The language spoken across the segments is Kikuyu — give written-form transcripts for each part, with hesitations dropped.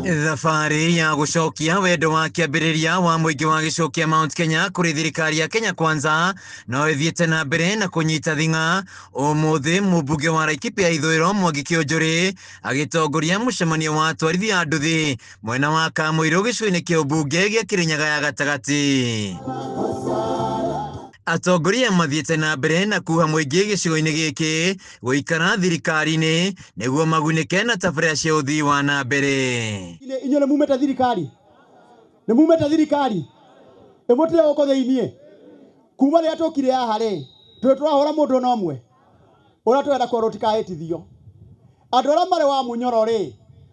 Thabarĩ ya gũcokia wendo wa kĩambĩrĩria wa mũingĩ wa gĩcigo kĩa Mount Kenya kũrĩ thirikari ya Kenya Kwanza no ĩthiĩte na mbere na kũnyita thing'a. Ũmũthĩ mũmbunge wa Laikipia Ithũĩro Mwangi Kĩũnjũrĩ agĩtongoria mũcemanio wa atwarithia a nduthi mwena wa Kamũirũ gĩcigo-inĩ kĩa ũmbunge gĩa Kĩrĩnyaga ya gatagatĩ. Atongoria mathiĩte na mbere na kuha mũingĩ gĩcigo-inĩ gĩkĩ gũikara thirikari-inĩ nĩguo magunĩke na tabarĩra cia ũthii wa na mbere. Inyuĩ nĩ mumĩte thirikari, nĩ mumĩte thirikari ĩmũtire gũkũ thĩiniĩ. Kuma rĩrĩa tũkire haha rĩ, tũrĩ tũrahũra mũndũ ona ũmwe ũrĩa tũrenda kwerwo tũtikahĩtithio. Andũ arĩa marĩ wa mũnyoro rĩ,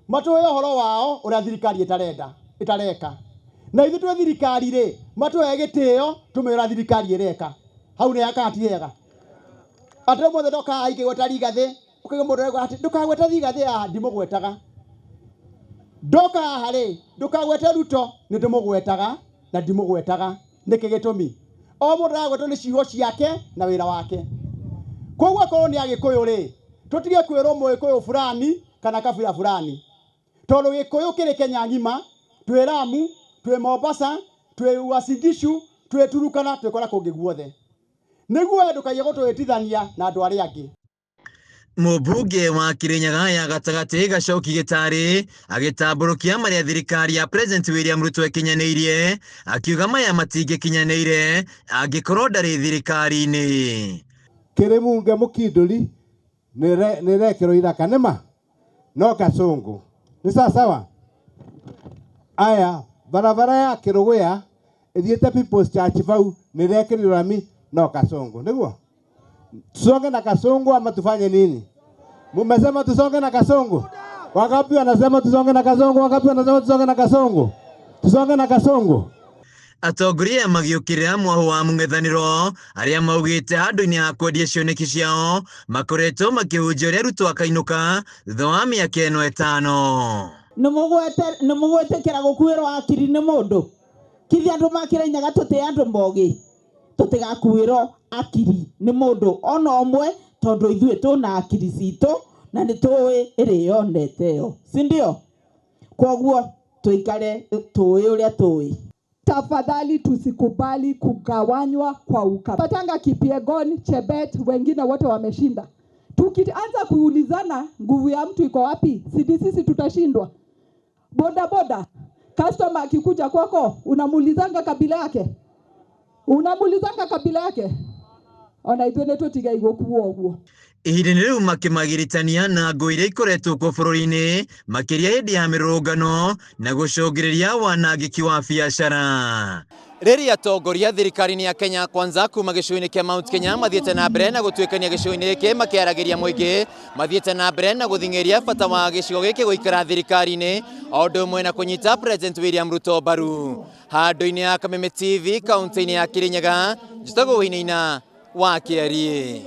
matũhe ũhoro wao ũrĩa thirikari ĩtarenda ĩtareka, na ithuĩ twĩ thirikari rĩ, matũhe gĩtĩo tũmere ũrĩa thirikari ĩreka. Hau nĩ kana ti hega? Atĩ ũmũthĩ ndoka haha ingĩgweta Rigathĩ, ũkaigua mũndũ arauga atĩ ndũkagwete Rigathĩ haha, ndimũgwetaga. Ndoka haha rĩ, ndũkagwete Ruto, nĩ ndĩmũgwetaga na ndimũgwetaga. Nĩkĩ gĩtũmi? O mũndũ aragwetwo nĩ ciugo ciake na wĩra wake. Koguo akorwo nĩ Agĩkũyũ rĩ, tũtige kwĩrwo Mũgĩkũyũ fulani kana kabira fulani, tondũ Gĩkũyũ kĩrĩ Kenya ng'ima, twĩ Lamu, twĩ Mombasa, twĩ Uasin Gishu, twĩ Turukana, twĩ kũrĩa kũngĩ guothe. Nĩguo we ndũkaiye gũtũhĩtithania na andũ arĩa angĩ. Mũmbunge wa Kirinyaga ya gatagatĩ Gacoki Gĩtarĩ agĩtambũrũkia marĩa thirikari ya President William Ruto ĩkinyanĩirie, akiuga maya matingĩkinyanĩire angĩkorwo ndarĩ thirikari-inĩ. Kĩrĩmunge mũkindũri nĩrekĩrwo ithaka nĩma no Kasongo nĩ sawasawa. Aya, barabara ya Kĩrũgũya ĩthiĩte People's Church bau nĩrekĩrirwo rami no Kasongo, nĩguo tusonge na Kasongo ama tufanye nini? Mumesema tusonge na Kasongo? Wangapi wanasema tusonge na Kasongo? Wangapi wanasema tusonge na Kasongo? Tusonge na Kasongo. Atongoria magĩũkĩrĩra mwahu wa mũng'ethanĩro arĩa maugĩte handũ-inĩ ha kwendia cioneki ciao makoretwo makĩhunjia ũrĩa Ruto akainũka thutha wa mĩaka ĩno 5. Nĩ mũgwĩtĩkĩra gũkuĩrwo akiri nĩ mũndũ? Kithi andũ makĩrĩnyaga tũtĩ andũ mogi, tũtigakuĩrwo akiri nĩ mũndũ ona ũmwe, tondũ ithuĩ tũna akiri citũ na nĩ tũĩ ĩrĩyonete yo, si ndio? Koguo tũikare tũĩ ũrĩa tũĩ. Tafadhali tusikubali kugawanywa kwa ukabila. Patanga Kipyegon, Chebet, wengine wote wameshinda. Tukianza kuulizana nguvu ya mtu iko wapi, si sisi tutashindwa. Boda boda, customer akikuja kwako unamuulizanga kabila yake? Unamuulizanga kabila yake? Ona ithuĩ nĩ tũtigai gũkuo ũguo. Ihinda-inĩ rĩu makĩmagiritania na ngũ iria ikoretwo kuo bũrũri-inĩ makĩria hĩndĩ ya mĩrũrũngano na gũcũngĩrĩria wanangĩki wa biacara. Rĩrĩa atongoria thirikari-inĩ ya Kenya Kwanza kuma gĩcigo-inĩ kĩa Mount Kenya mathiĩte na mbere na gũtuĩkania gĩcigo-inĩ gĩkĩ makĩaragĩria mũingĩ, mathiĩte na mbere na gũthing'ĩria bata wa gĩcigo gĩkĩ gũikara thirikari-inĩ o ũndũ ũmwe na kũnyita President William Ruto mbaru. Handũ-inĩ ya Kameme TV kaunti-inĩ ya Kirinyaga, njĩtagwo Wainaina wa Kĩariĩ.